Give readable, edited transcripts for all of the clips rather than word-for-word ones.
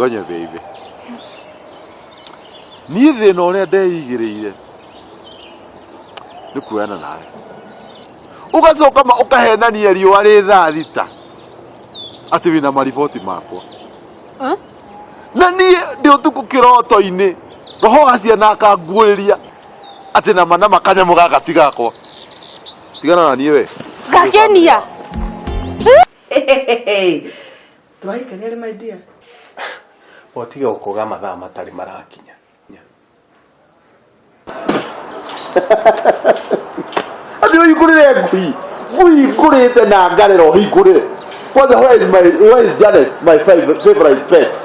Ngonya baby. Niĩ thĩna ũrĩa ndeigĩrĩire nĩ kuoyana nawe. Ũgacoka ma ũkahenania riũa rĩ thaa 6 atĩ wĩna mariboti makwa. Na niĩ ndĩ ũtukũ kĩroto-inĩ roho wa ciana akanguũrĩria atĩ nama nama kanyamũ gaka ti gakwa. Tigana na niĩ we. Ngakenia. Tũrahikania rĩ my dear? Otige gũkũga mathaa matarĩ marakinya. Atĩ ũhingũrĩre ngui. Ngui ngũrĩte na ngarĩra ũhingũrĩre. Kwanza where is my where is Janet my favorite pet?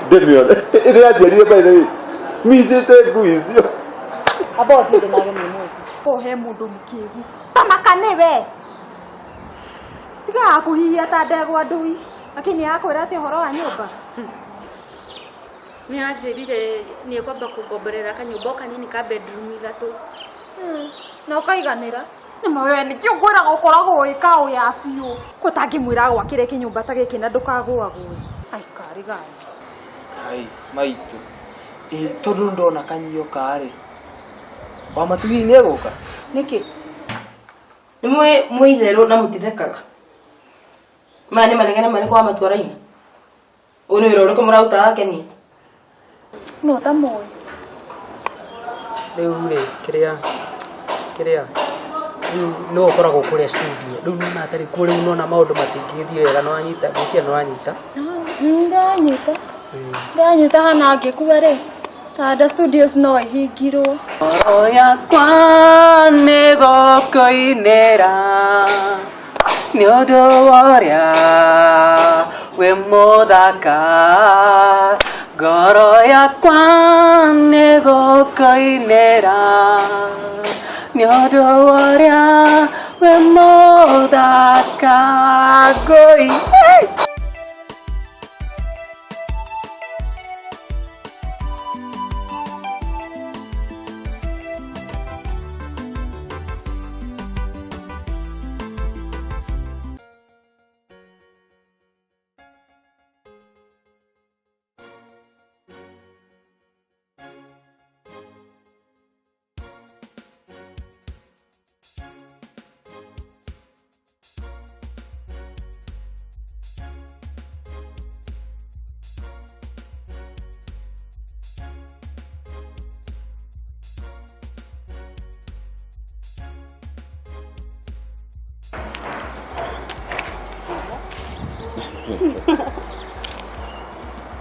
Demion. Ĩrĩa yaciarire by the way. Micĩte ngui icio. Amba ũthiĩ thĩ nage nĩ mũthĩ. O he mũndũ mũkĩgu. Tamaka nĩwe. Tigaga kũhihia ta ndegwa ndui. Lakini akwĩra atĩ ũhoro wa nyũmba. Nĩ anjĩrire nĩ ekwamba kũngomborera kanyũmba o kanini ka bedroom ithatũ. Na ũkaiganĩra. Nĩma we nĩkĩ ũngwĩraga ũkoragwo wĩ kaũ ya biũ. Ko tangĩmwĩra gwakĩre kĩnyũmba ta gĩkĩ na ndũkagũagũe. Aikarĩ gani. Kai, maitũ. Ĩ tondũ ndona kanyio karĩ. Wa matu hihi nĩ egũka? Nĩkĩ? Nĩ mwĩ itherũ na mũtithekaga. Maya nĩ manegene marĩkũ wa matu araina? Ũyũ nĩ wĩra ũrĩkũ mũraruta wakenia? No ũtamũĩ. Rĩu rĩ kĩrĩa kĩrĩa rĩu nĩwe ũkoragwo kũrĩa studio rĩu nona atarĩ kuo rĩu nona maũndũ matingĩgĩthiĩ wega nĩwanyita ngwĩciria nĩwanyita. Ndanyita. Ndanyita hana angĩkua rĩ. Tanda Studios no ihingirwo. Ngoro yakwa nĩ gũkũinĩra nĩ ũndũ wa ũrĩa wĩ mũthaka. Ngoro yakwa nĩ gũkũinĩra nĩ ũndũ wa ũrĩa wĩ mũthaka. Ngũi.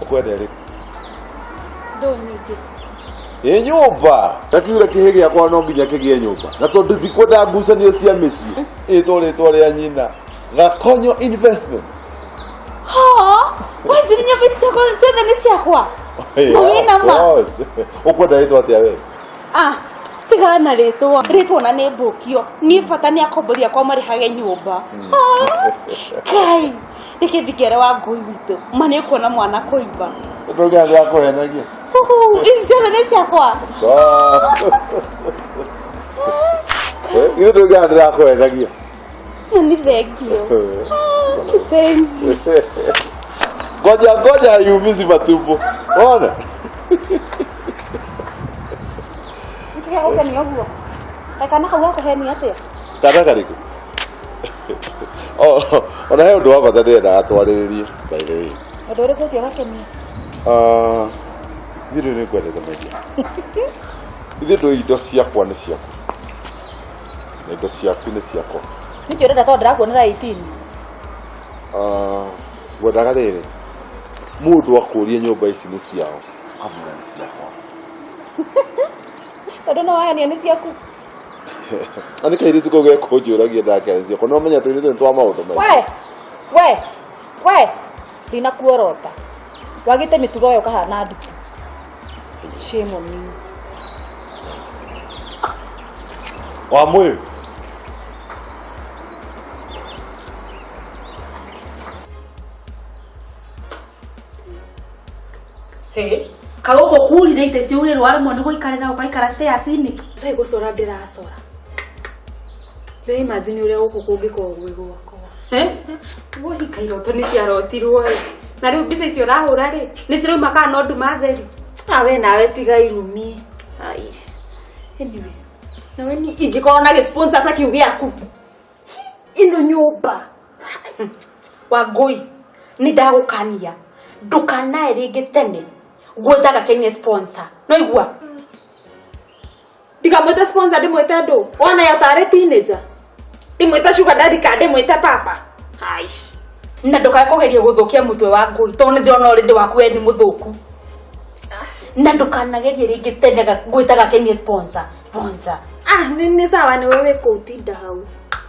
Ũkwenda ĩrĩkũ? Ndũ nyingĩ. Ĩ nyũmba ndakiura kĩhĩ gĩakwa no nginya kĩgĩe nyũmba na tondũ ndikwenda ngucanio cia mĩciĩ ĩtwo rĩtwa rĩa nyina Gakonyo Investments. Ha! Wajiri nyũmba ici ciakwa ciothe nĩ ciakwa. Yeah, Ũwĩ na ma? of course. Ũkwenda rĩtwa atĩa we? Ah, tigana na rĩtwa. Rĩtwa na nĩ mbũkio. Niĩ bata nĩ akombori akwa marĩhage nyũmba. Ah, Kai, reke thikere wa ngũi witũ. Ma nĩ ũkuona mwana kũimba. Ndũngĩra ndĩrakũhenagia. Huhu, ici ciothe nĩ ciakwa. Ithuĩ ndũngĩra ndĩrakũhenagia. Na nĩ thengio. Ah, Kipenzi. Ngoja ngoja haiumizi matumbo. Ona? Nĩkĩ gũkenia ũguo? Kaĩ kana kau gakũhenia atĩa? Kana karĩkũ? Oh, ona he ũndũ wa bata ndĩrendaga twarĩrĩrie by the way. Ũndũ ũrĩkũ ũcio gakenia? Ah, ithuĩ rĩu nĩ ngwendete maidia. Ithuĩ ndũĩ indo ciakwa nĩ ciaku. Na indo ciaku nĩ ciakwa. Nĩkĩ ũrenda tondũ ndĩrakuonera 18? Ah, ngwendaga rĩrĩ mũndũ akũrie nyũmba ici nĩ ciao ũkamwĩra nĩ ciakwa. Tondũ no wahenia nĩ ciaku. Na nĩ kairĩtu kau gekũnjũragia ndakera nĩ ciakwa. Nĩwamenya tũirĩtu nĩ twa maũndũ maingĩ. We! We! We! Ndinakuorota. Wagĩte mĩtugo we ũkahana ndutu. Shame on you. Wa mwĩrĩ. Kagũkũ kurire ite ciurĩrwo waremwo nĩ gũikarĩra ũgaikara stairs-inĩ. Thaa gũcora ndĩracora. Ndĩra imagine ũrĩa gũkũ kũngĩkorwo gwĩ gwakwa. Wohika iroto nĩ ciarotirwo ĩ. Na rĩu mbica icio ũrahũra rĩ, nĩ cirauma kana no nduma theri? Awe nawe tiga irumi. Ai. Anyway, nawe ni ingĩkorwo na gĩsponsor ta kĩu gĩaku. Ĩno nyũmba. Wangũi, nĩ ndagũkania. Ndũkanae rĩngĩ tene gwetha gakenie sponsor. No igua? Ndikamwĩte sponsor ndĩmwĩte ndũ. Wona ya tarĩ teenager. Ndĩmwĩte sugar daddy kana ndĩmwĩte papa. Aish. Na ndũkae kũgeria gũthũkia mũtwe wa ngũi tondũ nĩ ndĩrona already waku we nĩ mũthũku. Na ndũkanagerie rĩngĩ tene gwĩta gakenie sponsor. Sponsor. Ah, nĩ sawa nĩ wewe kũtinda hau.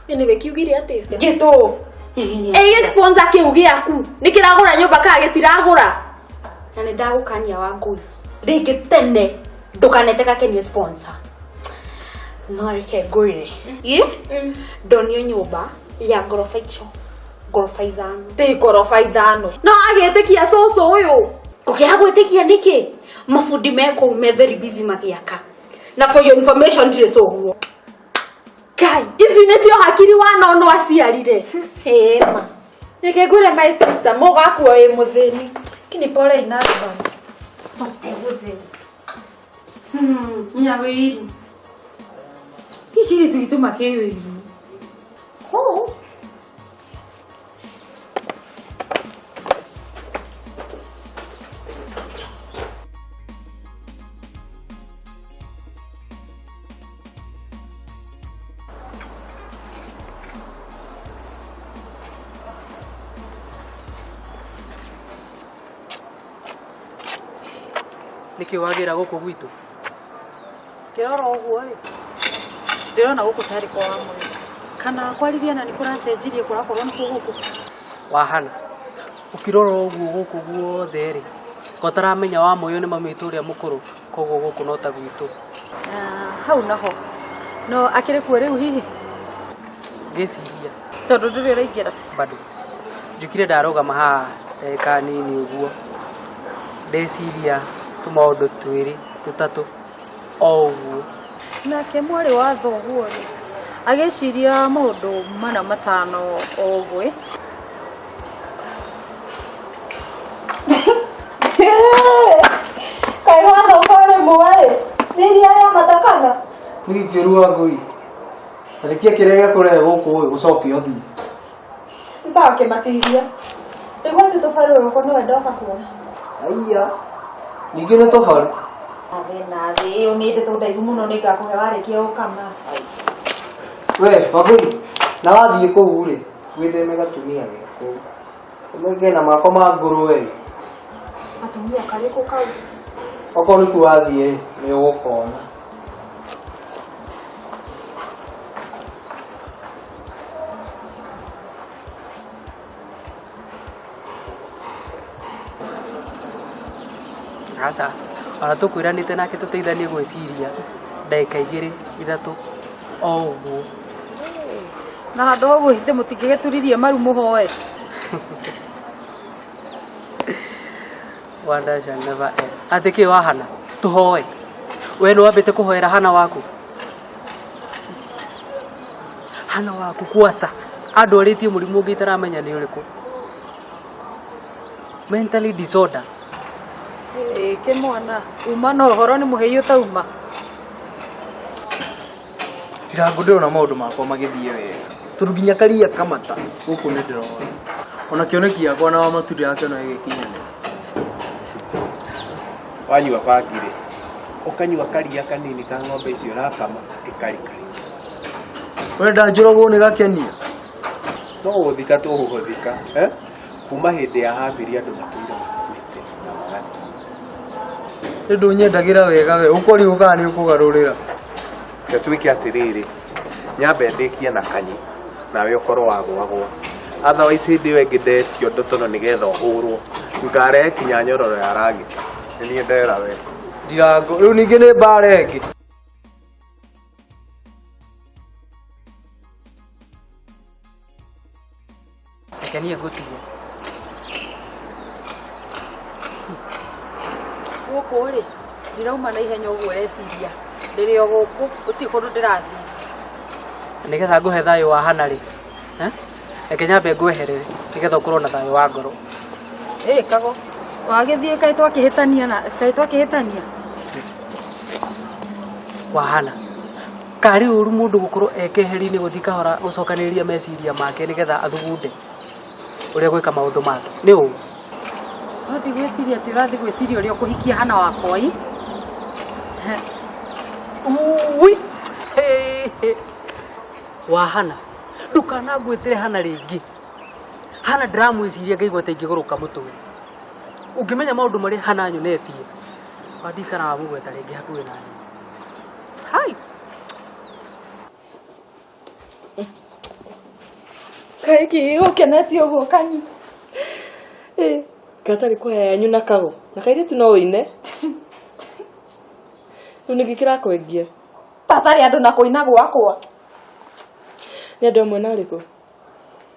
Anyway, kiugire atĩa? Gĩtũ. Ĩ sponsor kĩu gĩaku nĩ kĩragũra nyũmba kana gĩtiragũra? Na nĩ ndagũkania Wangũi rĩngĩ tene ndũkanete gakenie sponsor. No reke ngwĩre. Ĩ? Ndonio nyũmba ya ngoroba icio. Ngoroba ithano. Ti ngoroba ithano. No agĩtĩkia cũcũ ũyũ. Ngũkĩaga gwĩtĩkia nĩkĩ? Mabundi me kũu me very busy magĩaka. Na for your information ndirĩ cũguo. Ngai, ici nĩcio hakiri wanono aciarire. Ĩma. Reke ngwĩre my sister, mũgakua wĩ mũthĩni. Lakini pole in advance. Nyawĩru. Gĩkĩ gĩtu gĩtũma kĩ wĩiru. Oh. Nĩkĩ wagĩra gũkũ gwitũ? Ngĩrora ũguo rĩ, ndĩrona gũkũ tarĩ kwa Wamũrĩ. Kana kwaririe na nĩ kũracenjirie kũrakorwo nĩ gũkũ. Wahana. Ũkĩrora ũguo gũkũ guothe rĩ, ko ũtaramenya Wamũyũ nĩ mami witũ ũrĩa mũkũrũ, koguo gũkũ no ta gwitũ. Hau naho. No akĩrĩ kuo rĩu hihi? Ngĩciria. Tondũ ndũrĩ ũraingĩra. Bado. Njũkire ndarũgama haha ndagĩka nini ũguo. Ndeciria tũmaũndũ twĩrĩ tũtatũ o ũguo. Nake mwarĩ wa thoguo rĩ, agĩciria maũndũ mana matano o ũguo ĩ. Kaĩ wathoka ũrĩ mũĩ? Nĩ iria rĩa matakana? Nĩkĩ kĩũru Wangũi? Tarĩkia kĩrĩa gĩakũrehe gũkũ ĩ, ũcoke ũthiĩ. Nĩ sawa kĩmatiria. Nĩguo atĩ tũbarũ gũkũ nĩwe ndoka kuona. Aiya. Ningĩ nĩ tũbarũ. Nathĩ nathĩ, ĩyo nĩ ndeto ndaihu mũno nĩ ngakũhe warĩkia gũkama. We, Wangũi, na wathiĩ kũu rĩ, wĩtheme gatumia ge kũu. Ũmeke na mako ma ngũrwe rĩ. Gatumia karĩkũ kau? Okorwo nĩkuo wathiĩ rĩ, nĩ ũgũkona. Aca, ona tũkwĩranĩte nake tũteithanie gwĩciria ndagĩka igĩrĩ ithatũ o ũguo. Na handũ ha ũguo ithe mũtingĩgĩturirie maru mũhoe. Wonder shall never end. Atĩ kĩ wahana? Tũhoe. We nĩ wambĩte kũhoera hana waku? Hana waku kwaca andwarĩtie mũrimũ ũngĩ itaramenya nĩ ũrĩkũ. Mentally disorder. Ĩ kĩmwana, uma na ũhoro nĩ mũhĩi ũtauma. Ndirango ndĩrona maũndũ makwa magĩthiĩ wega. Tondũ nginya karia kamata gũkũ nĩ ndĩrona. Ona kĩoneki gĩakwa na Wamatu ndĩrakĩona gĩgĩkinyanĩra. Wanyua bangi rĩ, ũkanyua karia kanini ka ng'ombe icio ũrakama ĩkarikari. Ũrenda njũragwo nĩ gakenia? No gũthika tũgũgũthika, eh? Kuma hĩndĩ ya Habili andũ matũire makuĩte na magatua. Nĩ ndũnyendagĩra wega we, ũkũrigwo kana nĩ ũkũgarũrĩra. Reke tuĩke atĩrĩrĩ, nyambe ndĩkie na kanyi, nawe ũkorwo wagwagwa. Otherwise hĩndĩ ĩyo ĩngĩ ndetio ndotono nĩgetha ũhũrwo, ngarehe kinya nyororo ya ragita. Nĩ niĩ ndera we. Ndirango, rĩu ningĩ nĩ mbara ĩngĩ. Reke niĩ ngũtige. Gũkũ rĩ, ndirauma na ihenya ũguo ũreciria. Ndĩrĩ o gũkũ, gũtirĩ kũndũ ndĩrathiĩ. Nĩgetha ngũhe thayũ wa hana rĩ, eh? Reke nyambe ngweherere nĩgetha ũkorwo na thayũ wa ngoro. Ĩ kago. Wagĩthiĩ kaĩ twakĩhĩtania na kaĩ twakĩhĩtania. Wahana karĩ ũru mũndũ gũkorwo e keheri-inĩ gũthiĩ kahora gũcokanĩrĩria meciria make nĩgetha athugunde ũrĩa gwĩka maũndũ make nĩ ũru. No ndigwĩciria atĩ ũrathiĩ gwĩciria ũrĩa ũkũhikia Hana wakwa ĩ. Ui! Wahana ndũkanangwĩtĩre Hana rĩngĩ. Hana ndĩramwĩciria ngaigua ta ingĩgũrũka mũtwe. Ũngĩmenya maũndũ marĩa Hana anyonetie wandikana wamũgweta rĩngĩ hakuhĩ na niĩ. Hai! Kaĩ kĩ gũkenetie ũguo kanyi? Ĩ, gatarĩ kwaya yanyu na kago na kairĩtu no ũine. Rĩu nĩkĩ kĩrakwengia? Tatarĩ andũ na kũina gwakwa. Nĩ andũ amwe na arĩkũ?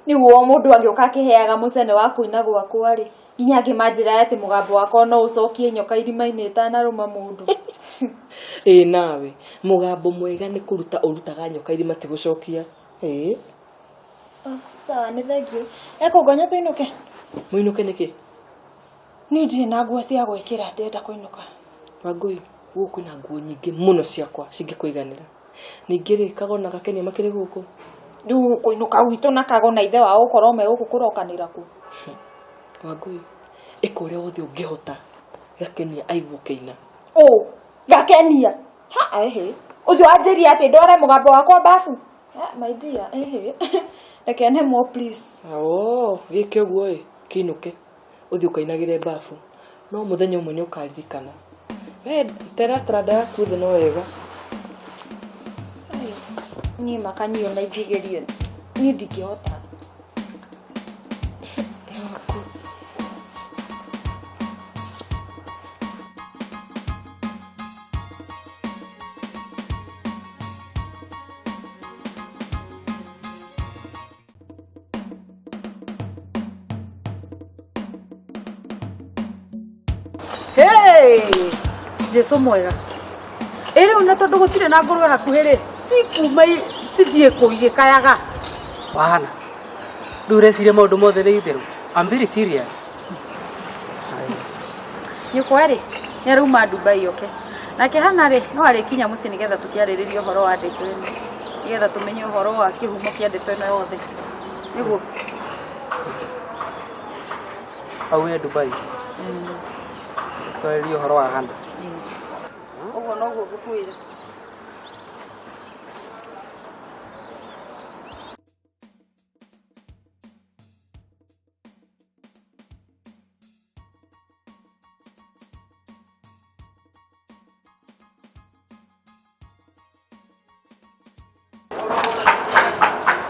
Nĩguo mũndũ agĩũka akĩheaga mũcene wa kũina gwakwa rĩ, nginya ngĩmanjĩra atĩ mũgambo wakwa no ũcokie nyoka irima-inĩ ĩtanarũma mũndũ. Ĩ nawe, mũgambo mwega nĩ kũruta ũrutaga nyoka irima ti gũcokia. Ĩ. Sawa, nĩ thengiũ. Ekũngonya tũinũke? Mũinũke nĩkĩ? Niĩ ndirĩ na nguo cia gwĩkĩra, ndĩrenda kũinũka. Wangũi, gũkũ kwĩna nguo nyingĩ mũno ciakwa cingĩkũiganĩra. Ningĩ rĩ, Kago na Gakenia makĩrĩ gũkũ? Rĩu kũinũka gwitũ na Kago na ithe wao gũkorwo me gũkũ kũrokanĩra kũ? Wangũi, ĩka ũrĩa wothe ũngĩhota Gakenia aigua ũkĩina. Ũ, Gakenia? Ha, ehe. Ũcio wanjĩria atĩ ndware mũgambo wakwa babu? My dear, ehe. Reke nemwo please. Oo, gĩke ũguo ĩ, kĩinũke. Ũthiĩ ũkainagĩre babu. No mũthenya ũmwe nĩ ũkaririkana. We tera taranda yaku thĩ no wega. Niĩ makanio na ingĩgeria. Niĩ ndingĩhota. Hey! Jesu mwega. Ĩ rĩu na tondũ gũtirĩ na ngũrwe hakuhĩ rĩ, cikuma cithiĩ kũ igĩkayaga. Wahana rĩu ũreciria maũndũ mothe nĩ itherũ. I'm very serious. Nyũkwa rĩ, nĩ arauma Dubai oke. Nake Hana rĩ, no arĩkinya mũciĩ nĩgetha tũkĩarĩrĩrie ũhoro wa ndeto ĩno. Nĩgetha tũmenye ũhoro wa kĩhumo kĩa ndeto ĩno yothe. Nĩguo. Aumire Dubai. Twarĩrie ũhoro wa Hana. Ũguo noguo ngũkwĩra.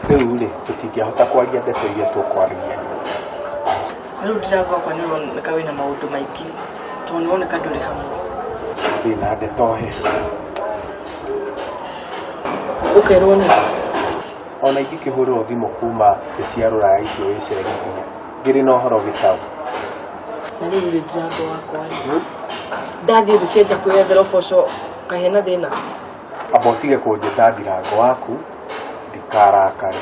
Rĩu rĩ, tũtingĩhota kwaria ndeto iria tũkwaragia. Rĩu ndirango akwa nĩ ũroneka wĩna maũndũ maingĩ tondũ nĩ woneka ndũrĩ hamwe. Ndĩna ndeto he. Ũkerwo nĩ? Ona ingĩkĩhũrĩrwo thimũ kuma thĩ cia rũraya icio wĩcerithia. Ngĩrĩ na ũhoro gĩtaũ. Na rĩu rĩ ndirango wakwa rĩ. Ndathiĩ thĩ cia nja kwĩyethera ũboco kahena thĩna. Amba ũtige kũnjĩta ndirango waku, ndikarakare.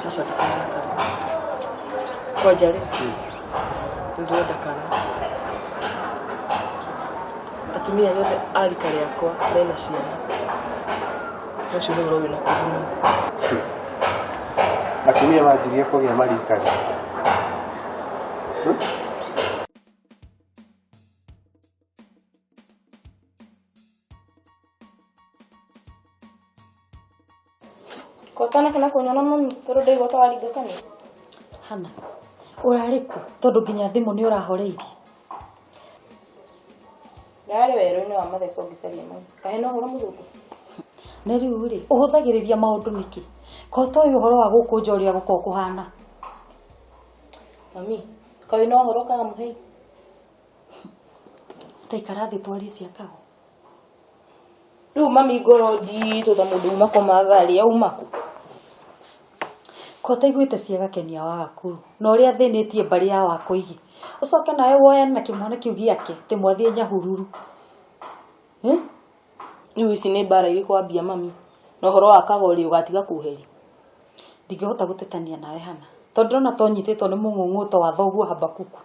Aca ndũkarakare. Kwanja rĩ, nĩ ndĩrenda kana. Atumia arĩa othe a rika rĩakwa mena ciana. Na ũcio nĩ ũhoro wĩna kĩeha mũno. Atumia manjirie kũgĩa marika rĩ? Kotana kana kunyona mami tondũ ndaigua ta waringa kanua. Hana, ũrarĩ kũ? Tondũ nginya thimũ nĩ ũrahoreirie. Ndarĩ werũ-inĩ wa matheco ngĩcaria mami. Kahe na ũhoro mũthũku. Na rĩu rĩ, ũhũthagĩrĩria maũndũ nĩkĩ? Ko toĩ ũhoro wa gũkũ nja ũrĩa gũkoragwo kũhana. Mami, kaĩ wĩna ũhoro kaga mũhei? Taikara thĩ twarie cia Kago. Rĩu mami ngoro nditũ ta mũndũ uma koma thaa rĩ auma kũ? Ko taiguĩte cia Gakenia wa Gakuru na ũrĩa athĩnĩtie mbarĩ ya Wakoigi. Ũcoke nawe woyane na kĩmwana kĩu gĩake atĩ mwathiĩ Nyahururu. Rĩu ici nĩ mbara irĩkũ wambia mami? Na ũhoro wa Kago rĩ ũgatiga kũheria? Ndingĩhota gũtetania nawe Hana. Tondũ ndĩrona ta ũnyitĩtwo nĩ mũng'ũng'ũto wa thoguo Habakuku.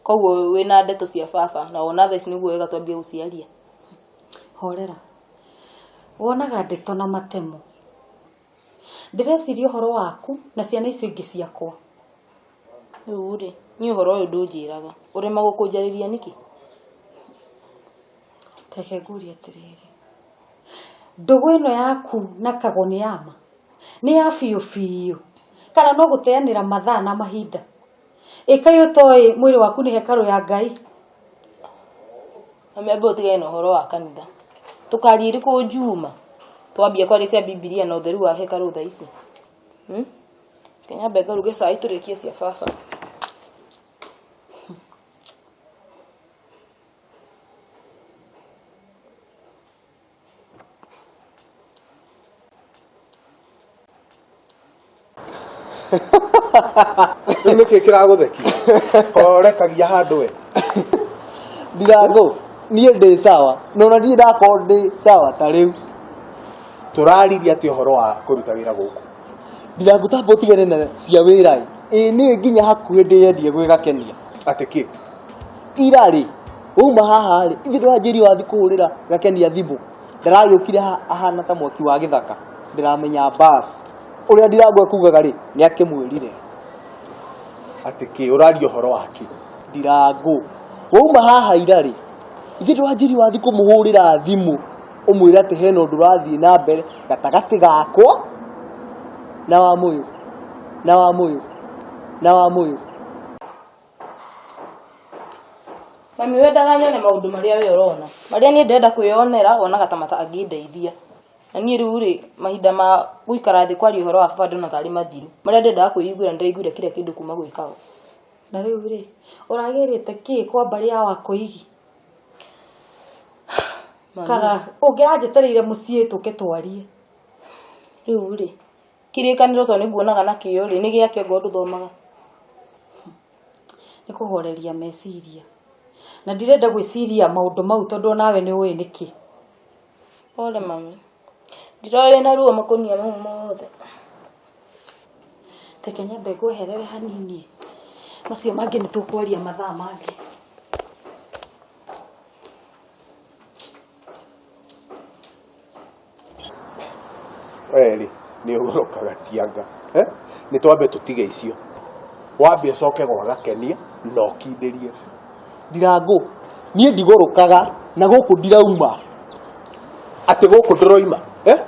Koguo wĩna ndeto cia baba na wona thaa ici nĩguo wega twambie gũciaria. Horera. Wonaga ndeto na matemo. Ndĩreciria ũhoro waku na ciana icio ingĩ ciakwa. Rĩu rĩ, niĩ ũhoro ũyũ ndũnjĩraga. Ũremagwo kũnjarĩria nĩkĩ? Reke ngũrie atĩrĩrĩ. Ndũgũ ĩno yaku na Kago nĩ ya ma? Nĩ ya biũ biũ? Kana no gũteanĩra mathaa na mahinda? Ĩ kaĩ ũtoĩ mwĩrĩ waku nĩ hekarũ ya Ngai? Mami ambe ũtigane na ũhoro wa kanitha. Tũkaria ĩrĩkũ Juma? Twambia kwaria cia Bibilia na ũtheru wa hekarũ thaa ici. Hmm? Reke nyambe ngaruge cai tũrĩkie cia baba. Rĩu nĩkĩ kĩragũthekia korekagia handũ we Ndirangũ, niĩ ndĩ sawa na ona ndirĩ ndakorwo ndĩ sawa ta rĩu. Tũraririe atĩ ũhoro wa kũruta wĩra gũkũ. Ndirangũ tamba ũtigane na cia wĩra ĩ. Ĩ niĩ nginya hakuhĩ ndĩyendie gwĩ Gakenia. Atĩ kĩ? Ira rĩ, wauma haha rĩ, ithe ndũranjĩrire wathiĩ kũhũrĩra Gakenia thimũ. Ndaragĩũkire haha ahana ta mwaki wa gĩthaka. Ndĩramenya bas. Ũrĩa Ndirangũ ekugaga rĩ, nĩ akĩmwĩrire. Atĩ kĩ? Ũraria ũhoro wa kĩ? Ndirangũ, wauma haha ira rĩ, ithe ndũranjĩrire wathiĩ kũmũhũrĩra thimũ ũmwĩre atĩ hena ũndũ ũrathiĩ na mbere gatagatĩ gakwa na Wamũyũ, na Wamũyũ, na Wamũyũ. Mami wendaga nyone maũndũ marĩa we ũrona. Marĩa niĩ ndĩrenda kwĩyonera wonaga ta matangĩndeithia. Na niĩ rĩu rĩ, mahinda ma gũikara thĩ kwaria ũhoro wa baba ndĩrona tarĩ mathiru. Marĩa ndendaga kwĩiguĩra nĩndĩraiguire kila kĩndũ kuma gwĩ Kago. Na rĩu rĩ, ũragĩrĩte kĩ kwa mbarĩ ya Wakoigi? Kana ũngĩranjetereire mũciĩ tũke twarie. Rĩu rĩ, kĩrĩkanĩro tondũ nĩnguonaga na kĩo rĩ, nĩ gĩakĩ ongorwo ndũthomaga? Nĩ kũhoreria meciria. Na ndirenda gwĩciria maũndũ mau tondũ onawe nĩ ũĩ nĩkĩ. Pole mami. Ndiroĩ wĩna ruo makũnia mau mothe. Reke nyambe ngweherere hanini. Macio mangĩ nĩ tũkwaria mathaa mangĩ. Werĩ nĩ ũgũrũkaga tianga eh? Nĩ twambe tũtige icio wambe ũcoke gwa Gakenia na ũkindĩrie. Ndirangũ, niĩ ndigũrũkaga na gũkũ ndirauma. Atĩ gũkũ ndũroima eh?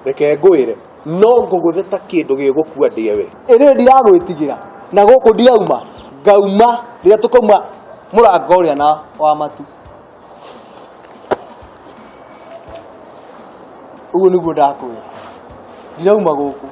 Reke ngwĩre no ngũgũthe ta kĩndũ gĩgũkua ndĩe we. Ĩ niĩ ndiragwĩtigĩra na gũkũ ndirauma, ngauma rĩrĩa tũkauma mũrango ũrĩa na wa matu. Ũguo nĩguo ndakwĩra, ndirauma gũkũ.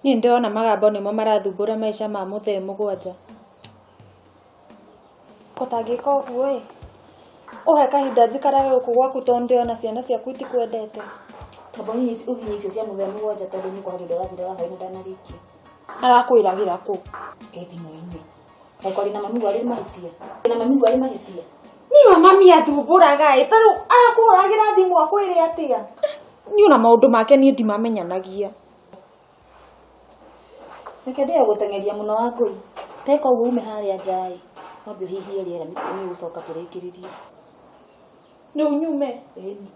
Niĩ ndĩrona magambo nĩmo marathumbũra maica ma mũthee mũgwanja. Kũtangĩka ũguo ĩ, ũhe kahinda njikarage gũkũ gwaku tondũ ndĩrona ciana ciaku itikwendete. Tamba ũhinye icio cia mũthee mũgwanja tondũ nĩ kwaria ndũranjĩraga hwaĩ-inĩ ndanarĩkia. Arakwĩragĩra kũ? Ĩ thimũ-inĩ. Kaĩ kwaria na mami arĩ mahĩtia? Na mami arĩ mahĩtia? Niĩ ma mami athumbũraga ĩ, ta rĩu arakũhũragĩra thimũ akwĩre atĩa? Niĩ ona maũndũ make niĩ ndimamenyanagia. Reke ndĩe gũteng'eria mũno Wangũi. Teka ũguo ume harĩa nja ĩ, wambe ũhihie rĩera nĩ ũgũcoka tũrĩkĩrĩrie. Rĩu nyume? Ĩni.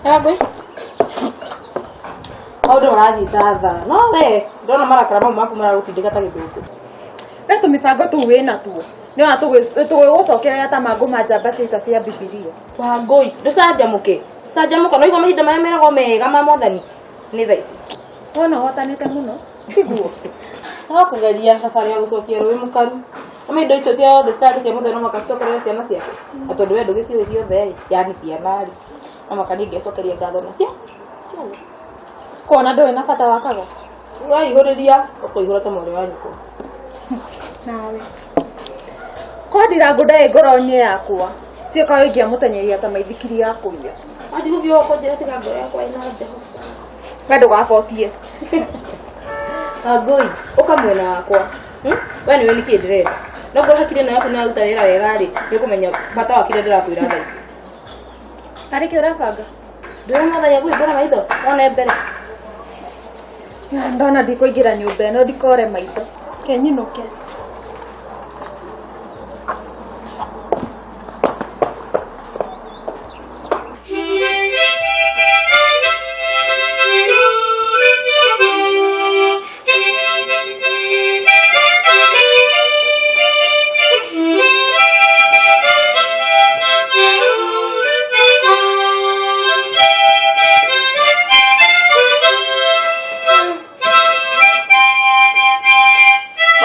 Wangũi. Maũndũ marathiĩ ta thaa. No we, ndona marakara mau maku maragũtindĩka ta gĩthũngũ. We tũmĩbango tũu wĩ natuo. Nĩ ona tũgĩgũcokerera ta mangũ ma njamba cia ita cia Bibilia. Wangũi, ndũcanjamũke. Canjamũka, no igua mahinda marĩa meragwo mega ma mwathani. Nĩ thaa ici. Wona ũhotanĩte mũno. Tiguo. No kũgeria thabarĩ ya gũcokia rũĩ mũkaru. Ama indo icio ciothe citarĩ cia mũthee no mũhaka cicokerere ciana ciake. Na tondũ we ndũgĩciũĩ ciothe rĩ, yani ciana rĩ, no mũhaka niĩ ngecokeria ngatho nacio. Ciothe. Kuona ndũrĩ na bata wa kago. Waihũrĩria ũkũihũra ta mwarĩ wa nyũkwa. Nawe. Kwa ndirangu ndarĩ ngoro-inĩ yakwa. Sio kawa ingĩamũtenyeria ta maithikiri ya kũiya. Wanjigũ biũ ũkũnjĩra tiga ngoro yakwa ĩna njoho. We ndũgabotie. Wangũi, ũka mwena wakwa. We nĩwe nĩkĩ ndĩrenda. No ngorwo hakiri ĩno yaku nĩyaruta wĩra wega rĩ, nĩũkũmenya bata wa kĩrĩa ndĩrakwĩra thaa ici. Arĩ kĩ ũrabanga? Ndũĩ mwathani agũhingũra maitho wone mbere. Ndona ndikũingĩra nyũmba ĩno ndikore maitho. Kenyinũke.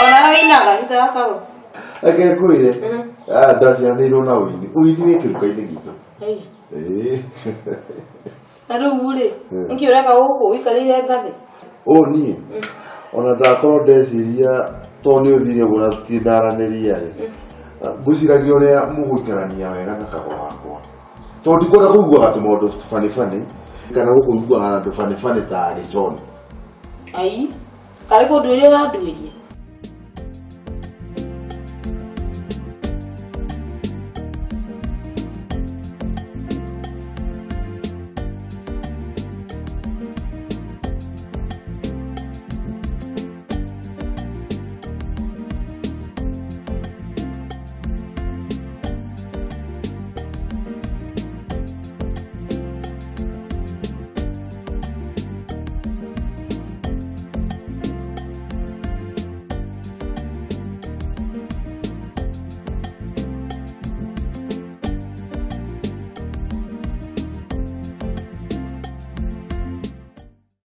Ona wĩinaga thutha wa kago. Reke ngwĩre, ndaciaranĩirwo na ũini. Ũini wĩ kĩruka-inĩ gitũ. Ĩĩ. Na rĩu rĩ, nĩkĩ ũreka gũkũ ũikarĩire ngathĩ? Ũũ niĩ ona ndakorwo ndeciria tondũ nĩ ũthire ũguo na tũtindaranĩria rĩ, ngwĩciragia ũrĩa mũgũikarania wega na kago wakwa, tondũ ndikwenda kũiguaga tũmaũndũ banibani kana gũkũiguaga na tũbanibani ta gĩconi. Ai, karĩ kũnduĩria ũranduĩria.